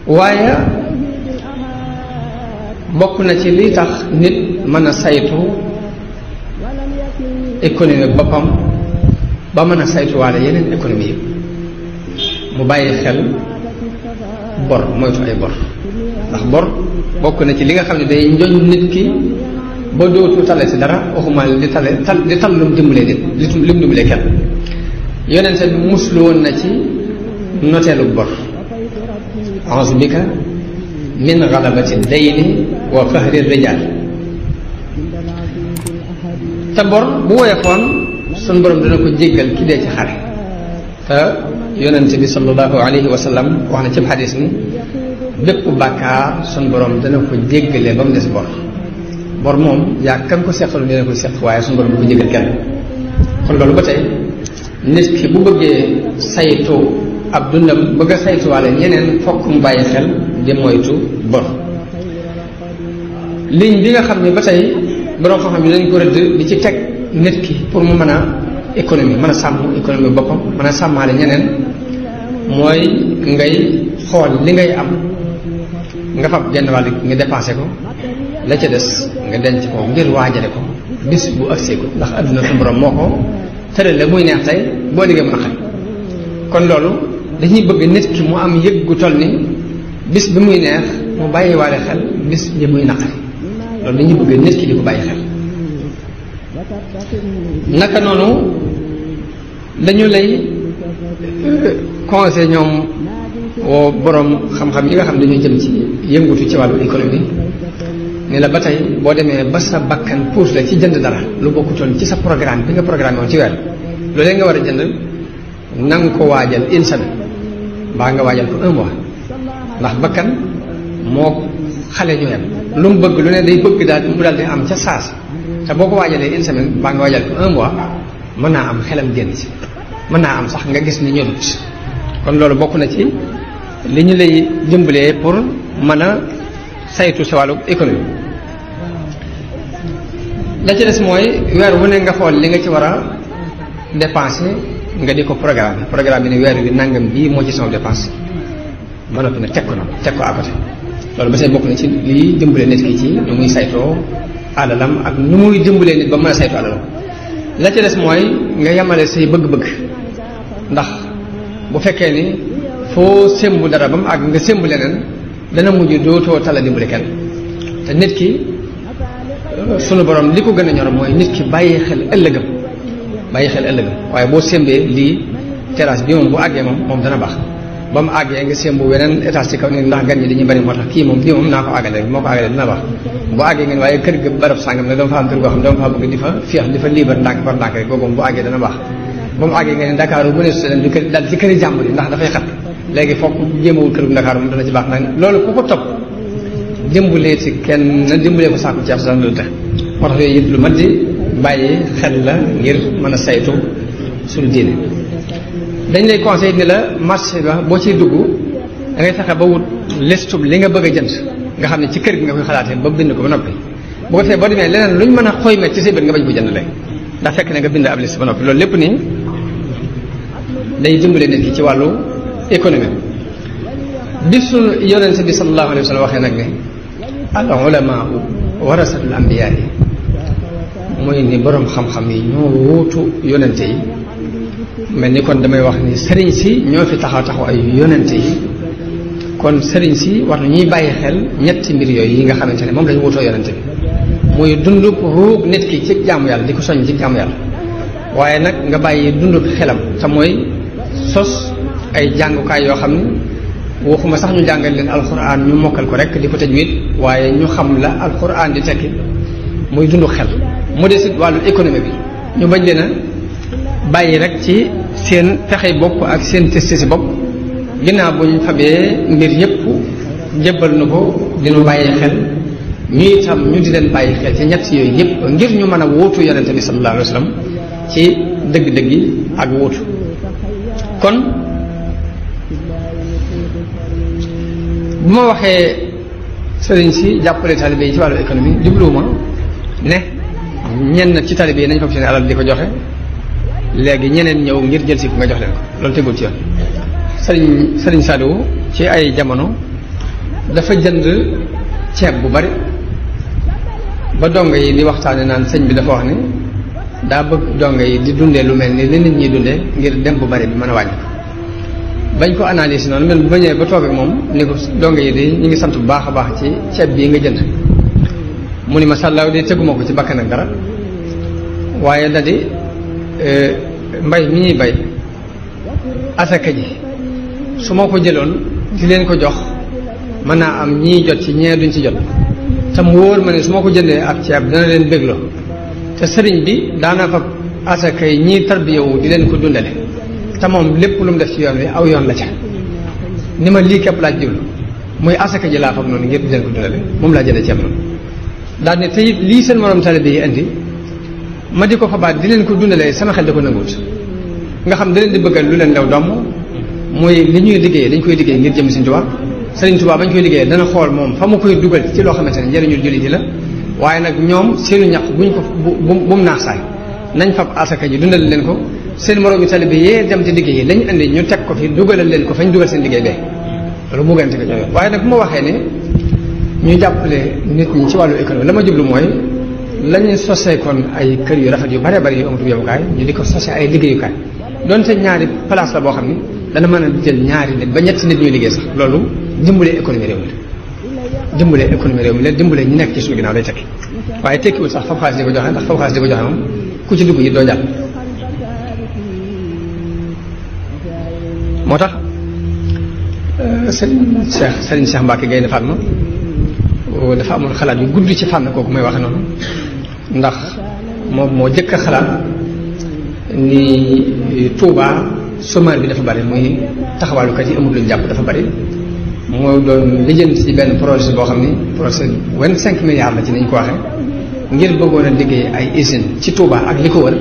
waaye bokk na ci li tax nit mën a saytu économie boppam ba mën a saytuwaale yeneen économie yi mu bàyyi xel bor moytu ay bor ndax bor bokk na ci li nga xam ne day njoñ nit ki ba dootu tale si dara waxuma di tal lu mu dimbalee nit lu mu dimbalee kenn yonente bi muslu woon na ci noteelu bor a'uuzu bika min galabati dayni wa qahri rijaal te bor bu woyofoon sun borom dina ko jéggal ki dee ci xare te yonente bi sallallahu alayhi wa sallam wax na ci xadis ni bépp bàkkaar sun borom dana ko jéggalee ba mu des bor moom yaa kan ko seqal dina ko seq waaye sun borom du ko jéggal kenn kon loolu ba tey nit ki bu bëggee saytu ab dundam bëgg a saytuwaale ñeneen fokk mu bàyyi xel di moytu bor ligne bi nga xam ne ba tey borom xam-xam yi dañ ko rëdd di ci teg nit ki pour mu mën a économie mën a sàmm économie boppam mën a sàmmaale ñeneen mooy ngay xool li ngay am nga fab genn wàll nga dépensé ko la ca des nga denc ko ngir waajale ko bis bu agsee ko ndax adduna su borom moo ko tëral la muy neex tey boo liggéey mën a xel kon loolu dañuy bëgg nit ki mu am yëg gu toll ni bis bi muy neex mu bàyyi waale xel bis bi muy naqari loolu dañuy bëgg nit ki di ko bàyyi xel naka noonu dañu lay conseil ñoom woo borom xam-xam yi nga xam dañuy jëm ci yëngutu ci wàllu économie ni la ba tey boo demee ba sa bakkan puus la ci jënd dara lu bokkutoon ci sa programme bi nga programme woon ci weer loolu nga war a jënd na nga ko waajal une semaine mbaa nga waajal ko un mois ndax bakkan moo xale ñu yem lu mu bëgg lu ne day bëgg daal mu daal di am ca saas te boo ko waajalee une semaine mbaa nga waajal ko un mois mën naa am xelam génn ci mën naa am sax nga gis ni ñorut kon loolu bokk na ci li ñu lay jëmbalee pour mën a saytu sa wàllu économie la ci des mooy weer wu ne nga xool li nga ci war a dépenser nga di ko programme bi ne weer wi nangam bii moo ci sama dépense ba noppi ne teg ko à côté loolu ba say bokk na ci liy jëmbale nit ki ci nu muy saytoo alalam ak nu muy jëmbalee nit ba mën a saytoo alalam la ci des mooy nga yemale say bëgg-bëgg ndax bu fekkee ni foo sémbu dara ba mu àgg nga sémbu leneen dana mujj dootoo tala dimbali kenn te nit ki sunu borom li ko gën a ñor mooy nit ki bàyyi xel ëllëgam waaye boo sémbee lii terrasse bi moom bu àggee moom dana baax ba mu àggee nga sémbu weneen étage ci kaw ni ndax gan ñi dañuy bari moo tax kii moom naa ko àggale moo ko àggale dina baax bu àggee ngeen waaye kër ga barab sàngam ne dama fa am kër goo xam dama fa bëgg di fa féex di fa liibar ndànk par ndànk rek boobu bu àggee dana baax ba mu àggee ngeen Dakar bu ne su leen dal ci këri jàmbur yi ndax dafay xat léegi fokk jéemawul kër gu Dakar moom dana ci baax nag loolu ku ko topp dimbalee ci kenn dimbalee ko sàkku ceeb sax lu tax moo tax yooyu yëpp lu mat di bàyyi xel la ngir mën a saytu suñu diine dañ lay conseillé ni la marché ba boo ciy dugg da ngay fexe ba wut listub li nga bëgg a jënd nga xam ne ci kër gi nga koy xalaatee ba bind ko ba noppi bu ko defee boo demee leneen luñ mën a xoymet ci say bët nga bañ ko jënd léegi ndax fekk na nga bind ab liste ba noppi loolu lépp nii day dimbale nit ki ci wàllu économie bi sunu yonente bi sallallahu alayhi wa sallam waxee nag ne al ulama warasatul anbiya yi mooy ni borom xam-xam yi ñoo wuutu yonente yi mel ni kon damay wax ni sëriñ si ñoo fi taxaw ay yonente yi kon sëriñ si war na ñuy bàyyi xel ñetti mbir yooyu yi nga xamante ne moom lañu wuutoo yonente bi muy dundub ruug nit ki ci jaamu yàlla di ko soññ ci jaamu yàlla waaye nag nga bàyyi dundub xelam te mooy sos ay jàngukaay yoo xam ne waxuma sax ñu jàngal leen alxuraan ñu mokkal ko rek di ko tajwid waaye ñu xam la alxuraan di tekki muy dundu xel mu des wàllu économie bi ñu bañ leen a bàyyi rek ci seen pexey bopp ak seen testi si bopp ginnaaw bu ñu fabee mbir yépp jébbal na ko dinu bàyyi xel ñu itam ñu di leen bàyyi xel ci ñett yooyu yépp ngir ñu mën a wuutu yonente bi sallallahu alayhi wa sallam ci dëgg-dëgg yi ak wuutu kon bu ma waxee sëriñ si jàppale talibé yi ci wàllu économie jubluwuma ne ñenn ci talibé yi nañ fab seen alal di ko joxe léegi ñeneen ñëw ngir jël si ko nga jox leen ko loolu tegul ci yoon sëriñ Saliou ci ay jamono dafa jënd ceeb bu bari ba dongo yi di waxtaane naan sëñ bi dafa wax ni daa bëgg dongo yi di dundee lu mel ni li nit ñi dundee ngir dem bu bari bi mën a wàññi bañ ko analyse noonu mel ba ñëwee ba toog ak moom ni ko dongo yi de ñu ngi sant bu baax a baax ci ceeb bii nga jënd mu ni ma sàllaaw de teguma ko ci bakkan ak dara waaye da di mbay mi ñuy bay asaka ji su ma ko jëloon di leen ko jox mën naa am ñii jot ci ñee duñ ci jot te mu wóor ma ne su ma ko jëndee ab ceeb dana leen bégloo te sëriñ bi daana fa asaka yi ñii tarbiyawu di leen ko dundale te moom lépp lu mu def ci yoon wi aw yoon la ca ni ma lii képp laaj jublu muy asaka ji laa fab noonu ngir di leen ko dundale moom laa jëlee ceeb noonu daal ne te it lii seen morom taalibe yi indi ma di ko fabaat di leen ko dundalee sama xel da ko nanguwut nga xam da leen di bëggal lu leen lew doom mooy li ñuy liggéeyee dañ koy liggéey ngir jëm Sëriñ Tuubaa Sëriñ Tuubaa bañ koy liggéeyee dana xool moom fa mu koy dugal ci loo xamante ne njëriñul jullit yi la waaye nag ñoom seenu ñaq buñ ko bu mu naax saay nañ fab asaka ji dundal leen ko seen moroomi taalibe yee dem ci liggéey yi lañ indi ñu teg ko fi dugalal leen ko fañ dugal seen liggéey bee loolu mu gante ko ñoo yor waaye nag bu ma waxee ne ñu jàppale nit ñi ci wàllu économie la ma jublu mooy lañu sosee kon ay kër yu rafet yu bare bari yu amatul yomukaay ñu di ko sosee ay liggéeyukaay donte ñaari place la boo xam ni dana mën a jël ñaari nit ba ñetti nit ñuy liggéey sax loolu dimbalee économie réew mi la dimbalee économie réew mi la dimbalee ñi nekk ci suñu ginnaaw lay tekki waaye tekkiwul sax fab xaalis di ko joxe ndax fab xaalis di ko joxe moom ku ci dugg yi doo jàll moo tax Serigne Cheikh Mbacke Gaynde Fatma dafa amoon xalaat yu gudd ci fànn kooku may waxe noonu ndax moom moo jëkk a xalaat ni Touba chômage bi dafa bari muy taxawaalukat yi amul luñ jàpp dafa bari moo doon lijjanti ci benn projet boo xam ni projet 25 milliards la ci nañ ko waxee ngir bëggoon a liggéey ay usine ci Touba ak li ko wër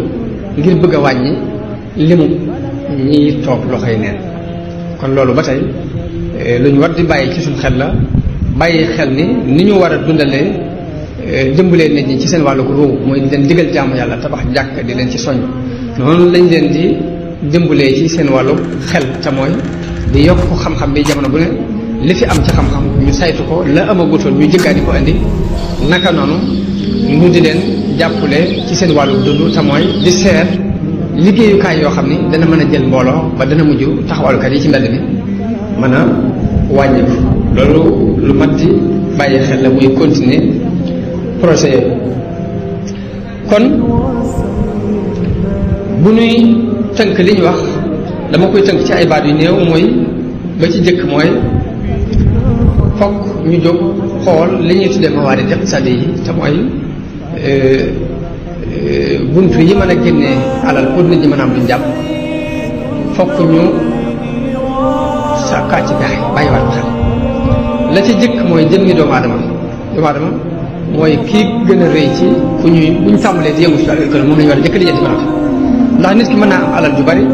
ngir bëgg a wàññi limu ñiy toog loxoy neen kon loolu ba tey lu ñu war di bàyyi ci suñu xel la bàyyi xel ni ñu war a dundalee dimbalee nit ñi ci seen wàllu ko ruu mooy di leen digal jaamu yàlla tabax jàkk di leen ci soññ noonu lañ leen di dimbalee ci seen wàllu xel te mooy di yokk xam-xam bi jamono bu ne li fi am ci xam-xam ñu saytu ko la amagutoon ñu jëggaani ko indi naka noonu ñu di leen jàppale ci seen wàllu dund te mooy di seet liggéeyukaay yoo xam ni dana mën a jël mbooloo ba dana mujj taxawalukat yi ci mbedd mi mën a wàññiku loolu lu mat di bàyyi xel la muy continuer projet yooyu kon bu nuy tënk li ñu wax dama koy tënk ci ay baat yu néew mooy ba ci jëkk mooy fokk ñu jóg xool li ñuy tuddee mawaarid iqtisaadi yi te mooy buntu yi mën a génnee alal pour nit ñi mën a am luñ jàpp fokk ñu sàkkaa ci pexe bàyyiwaat ko xel la ca jëkk mooy jëmmi doomu aadama mooy kii gën a rëy ci ku ñuy buñ tàmbalee di yëngu ci wàllu économie moom la ñu war a jëkk lijjanti ba ndax nit ki mën naa am alal ju bari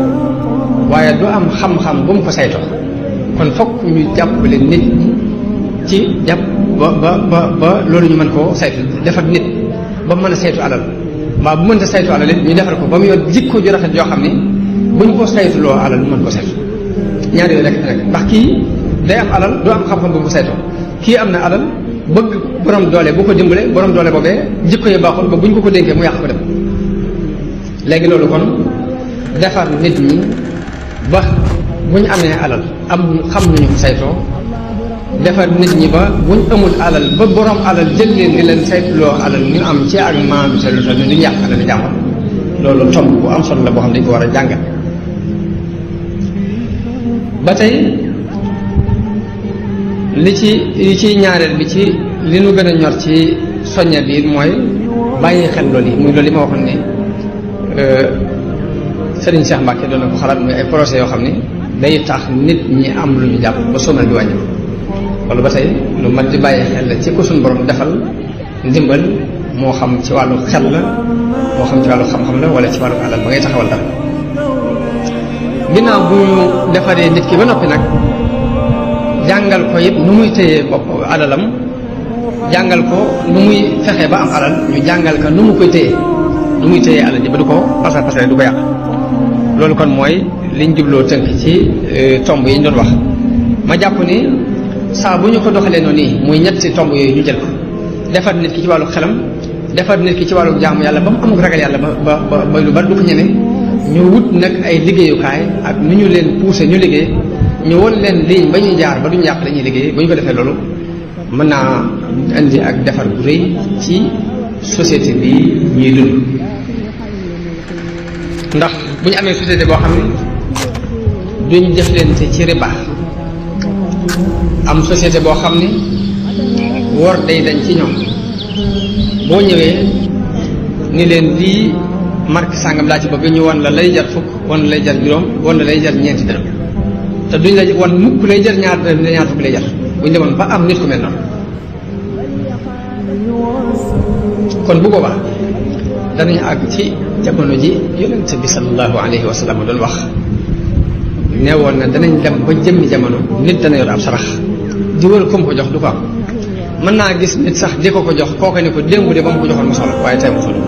waaye du am xam-xam bu mu ko saytoo kon fokk ñu jàppale nit ñi ci jàpp ba loolu ñu mën koo saytu defar nit ba mën a saytu alal mbaa bu mënta saytu alal it ñu defar ko ba mu yor jikko ju rafet yoo xam ni buñ ko saytuloo alal mu mën ko saytu ñaar yooyu rek ndax kii day am alal du am xam-xam bu mu ko saytoo kii am na alal bëgg borom doole bu ko dimbale borom doole boobee jikko yi baaxul ba buñ ko dénkee mu yàq ko dem léegi loolu kon defar nit ñi ba buñ amee alal am xam nañu ko saytoo defar nit ñi ba buñ amul alal ba borom alal jël leen di leen saytuloo alal ñu am ci ak maanu te lu duñu yàq alal jàmbur loolu tomb bu am solo la boo xam ne dañ ko war a jàngat ba tey li ci ñaareel bi ci li nu gën a ñor ci soñña bi mooy bàyyi xel loolu yi muy loolu yi ma waxoon ni Serigne Cheikh Mbacke doon na ko xalaat muy ay projet yoo xam ni day tax nit ñi am lu ñu jàpp ba sonal bi wàññi loolu ba tey lu mat di bàyyi xel la ci ko suñu borom defal ndimbal moo xam ci wàllu xel la moo xam ci wàllu xam-xam la wala ci wàllu alal ba ngay taxawal dara ginnaaw bu ñu defaree nit ki ba noppi nag jàngal ko it nu muy téye bopp alalam jàngal ko nu muy fexe ba am alal ñu jàngal ko nu mu koy téye nu muy téye alal ji ba du ko pasar pasare du ko yàq loolu kon mooy liñ jubloo tënk ci tomb yi ñu doon wax ma jàpp ni saa bu ñu ko doxalee noonu nii muy ñetti tomb yooyu ñu jël ko defar nit ki ci wàllu xelam defar nit ki ci wàllu jaamu yàlla ba mu amul ragal yàlla ba lu bari du ko ñeme ñu wut nag ay liggéeyukaay ak nu ñu leen poussé ñu liggéey ñu won leen ligne ba ñuy jaar ba duñu yàq la ñuy liggéey bu ñu ko defee loolu mën naa indi ak defar bu rëy ci société bi ñuy dund ndax bu ñu amee société boo xam ne duñ jëflante ci riba am société boo xam ne wor day dañ ci ñoom boo ñëwee ni leen lii marque sàngam laa ci bëgg ñu wan la lay jar fukk wan la lay jar juróom wan la lay jar ñeenti dërëm te duñ la wan mukk lay jar ñaar dërëm ñaar fukk lay jar buñ demoon ba am nit ku mel noonu kon bu boobaa danañu àgg ci jamono ji yonente bi sallallahu alayhi wa sallam doon wax ne woon na danañ dem ba jëmmi jamono nit dana yor ab sarax di wër ko mu ko jox du ko am mën naa gis nit sax di ko jox kooka ne ko démb de ba mu ko joxoon mu solo waaye tey mu solo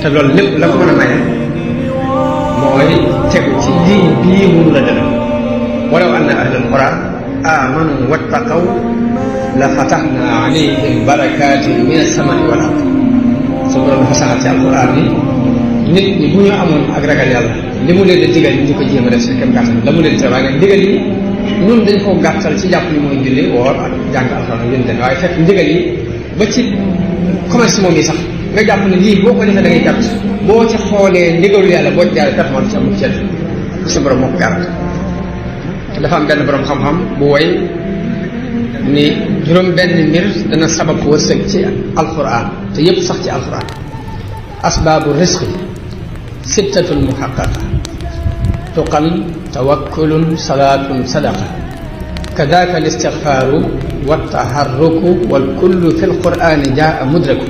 te loolu lépp la ko mën a maye mooy tegu ci lii bii mun la dana walaw anna ahlal qura amanu wattaqaw la fataxna alayhim barakatin min as-samai wal ard su borom dafa saxal ci alquran ni nit ñi bu ñu amoon ak ragal yàlla li mu leen di digal ñu ko jéem a def seen kem kàttan la mu leen di tere waaye nag digal yi ñun dañ koo gàttal ci jàpp ni mooy julli woor ak jàng alxuraan yéen den waaye fekk ndigal yi ba ci commerce moom yi sax nga jàpp ne lii boo ko defee da ngay gàtt boo ci xoolee ndigalu yàlla boo ci jaaree pertement ci amul ceeb sa borom moo ko garat dafa am benn borom xam-xam bu woy ni juróom benn mbir dana sabab wërsëg ci alxuraan te yépp sax ci alxuraan asbaabu risqi sittatul muhaqqaqa tuqan tawakkulun salaatun sadaqa kadaaka listigfaaru wattaharruku walkullu fi lqur'ani jaa mudraku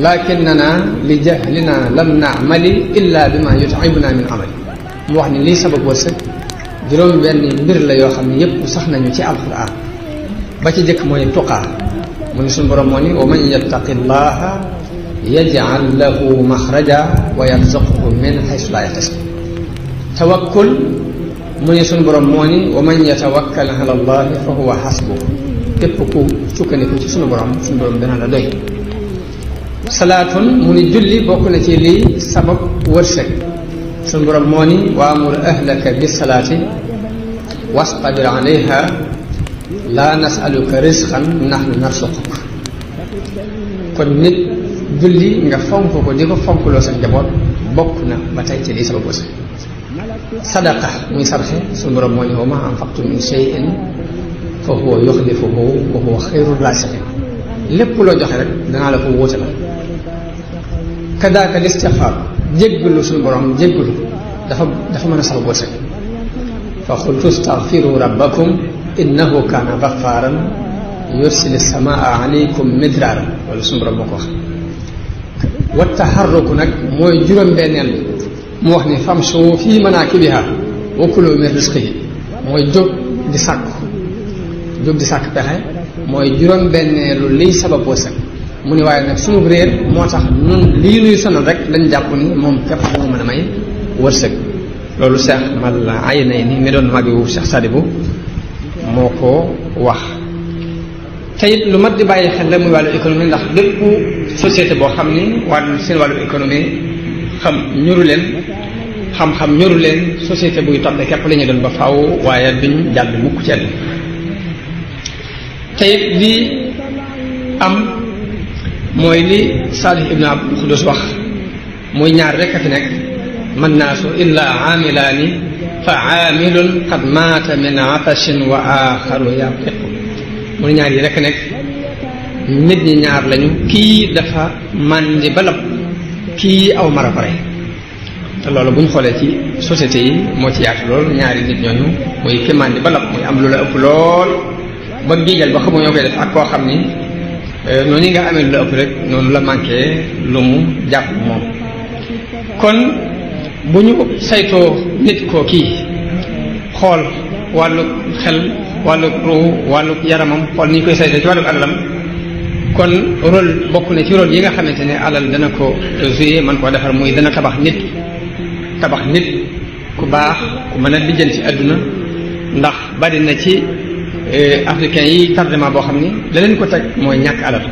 lakinnana li jahlina lam naamali illa bima yut'ibuna min amali mu wax ni lii sabab wërsëg juróom benn mbir la yoo xam ne yépp sax nañu ci alquran ba ci jëkk mooy tuqaa mu ni suñu borom moo ni wa man yattaqi llaha yaj'al lahu maxraja wa yarzuqhu min haysu la yahtasib tawakkul mu ne suñu borom moo ni wa man yatawakkal ala allahi fa huwa hasbuh képp ku sukkandiku ci suñu borom dana la doy salaatun mu ni julli bokk na ci lii sabab wërsëg suñu borom moo ni wa amur ahlaka bis salaati wastabir alayha la nasaluka risqan nahnu narsuquk kon nit julli nga fonk ko di ko fonkloo sa njaboot bokk na ba tey ci lii sabab wërsëg sadaqa muy sarxe suñu borom moo ni wa ma anfaqtum min shay'in fa huwa yuxlifuhu wa huwa xayru raasiqiin lépp loo joxe rek danaa la ko wóotal kadaaka listixfaar jéggalu suñu borom jéggalu dafa mën a sabab wërsëg fa qultu staxfiru rabbakum innahu kaana gaffaaran yursili samaa alaykum midraaran wala suñu borom moo ko wax wa taxarruku nag mooy juróom-benneel mu wax ni famshu fii manaakibihaa wa kuluu min rizqihi mooy jóg di sàkk pexe mooy juróom-benneelu liy sabab wërsëg mu ni waaye nag sunu réer moo tax nun lii nuy sonal rek dañ jàpp ni moom képp moo mën a may wërsëg loolu Cheikh mal ay nay ni mi doon magi wu Cheikh Sadibou moo ko wax te it lu mat di bàyyi xel la muy wàllu économie ndax bépp société boo xam ni seen wàllu économie xam-xam ñoru leen société buy toppe képp la ñu doon ba faaw waaye duñ jàll mukk ci àll te it li am mooy li Salih ibn Abdul Xudus wax muy ñaar rek a fi nekk man naasu illa aamilaani fa aamilun qad maata min atashin wa axaru yaqiqu mu ne ñaar yi rek a nekk nit ñi ñaar lañu kii dafa màndi ba lab kii aw mara pare te loolu bu ñu xoolee ci société yi moo ci yaatu lool ñaari nit ñooñu muy ki màndi ba lab muy am lu la ëpp lool ba giijal ba xamoo ñoo koy def ak koo xam ni noonu nga amee lu la ëpp rek noonu la manqué lu mu jàpp moom kon bu ñu saytoo nit koo kii xool wàllu xel wàllu ruu wàllu yaramam xool ni ñu koy saytoo ci wàllu alalam kon rôle bokk na ci rôle yi nga xamante ne alal dana ko jouer man koo defar muy dana tabax nit ku baax ku mën a lijjanti ci àdduna ndax bari na ci africain yi tardement boo xam ni la leen ko teg mooy ñàkk alal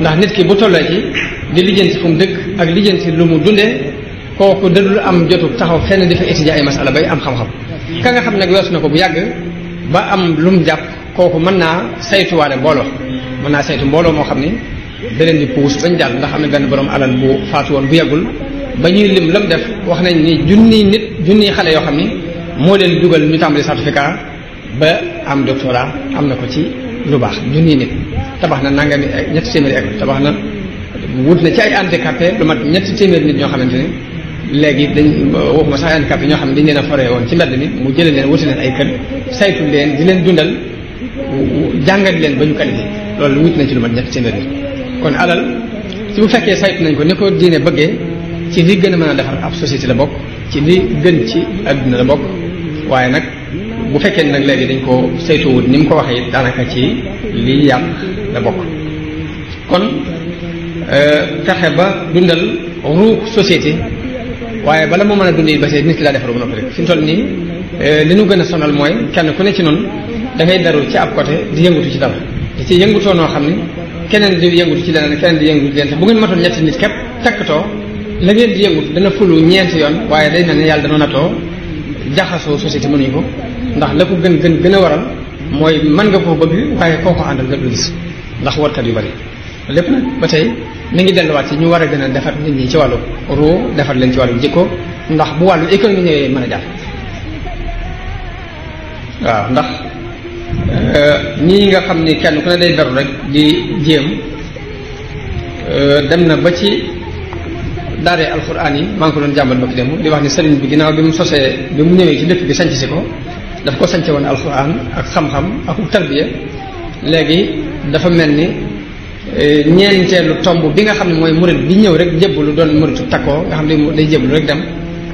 ndax nit ki bu tollee ci di lijjanti fu mu dëkk ak lijjanti lu mu dundee kooku dadul am jotu taxaw fenn di fa étudier ay masala bay am xam-xam ka nga xam nag weesu na ko bu yàgg ba am lu mu jàpp kooku mën naa saytuwaale mbooloo mën naa saytu mbooloo moo xam ni da leen di puus bañ jàll ndax am na benn borom alal bu faatu woon bu yàggul ba ñuy lim lam def wax nañ ni junniy xale yoo xam ni moo leen dugal ñu tàmbali certificat ba am doctorat am na ko ci lu baax junniy nit tabax na nangami ñetti téeméeri école tabax na wut na ci ay handicapé lu mat ñetti téeméeri nit ñoo xamante ne léegi dañ waxuma sax ay handicapé ñoo xam ne dañ leen a foree woon ci mbedd mi mu jëlee leen wuti leen ay kër saytu leen di leen dundal jàngat leen ba ñu qualifié loolu wut na ci lu mat ñetti téeméeri nit kon alal ci bu fekkee saytu nañ ko ni ko diine bëggee ci li gën a mën a defar ab société la bokk ci li gën ci adduna la bokk waaye nag bu fekkee nag léegi dañ ko saytuwut ni mu ko waxee daanaka ci li yàq la bokk kon fexe ba dundal ruuk société waaye bala moo mën a dund yi ba tey nit ki daa defaru ba noppi rek fi mu toll nii li nu gën a sonal mooy kenn ku ne ci noonu da ngay daru ci ab côté di yëngutu ci dara di ci yëngutoo noo xam ni keneen di yëngutu ci leneen keneen di yëngutu ci leneen bu ngeen matoon ñetti nit képp takkatoo la ngeen di yëngut dana fulu ñeenti yoon waaye day mel ne yàlla dana natoo jaxasoo société mënuñu ko ndax la ko gën a waral mooy mën nga koo bëgg waaye koo ko àndal nga du gis ndax warkat yu bari lépp nag ba tey mi ngi delluwaat ci ñu war a gën a defar nit ñi ci wàllu ruu defar leen ci wàllu jikko ndax bu wàllu économie ñëwee mën a jàll waaw ndax ñii nga xam ni kenn ku ne day beru rek di jéem dem na ba ci daaree alxuraan yi maa ngi ko doon jàmbal ba ki dem di wax ni sëriñ bi ginnaaw bi mu sosee bi mu ñëwee ci dëkk bi sanc si ko daf ko sance woon alxuraan ak xam-xam ak tarbiya léegi dafa mel ni ñeenteelu tomb bi nga xam ne mooy murid bi ñëw rek jébbalu doon muritu takkoo nga xam ne day jébbalu rek dem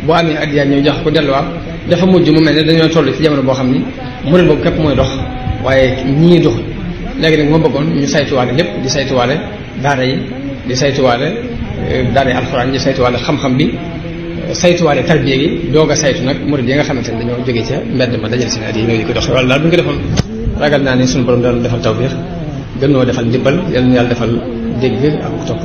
boo amee addiya ñëw jox ko delluwaat dafa mujj mu mel ne dañoo toll ci jamono boo xam ni murid boobu képp mooy dox waaye ñii doxul léegi nag moo bëggoon ñu saytuwaale lépp di saytuwaale daara yi di saytuwaale daara yi alxuraan di saytuwaale xam-xam bi saytuwaale tarbiya gi doog a saytu nag murid yi nga xamante ne dañoo jóge ca mbedd ma dajale seen addiya ñëw di ko dox wala daal bu ñu ko defoon ragal naa ne suñu borom daal defal tawfiix gën noo defal ndimbal yal na yàlla defal dégg ak topp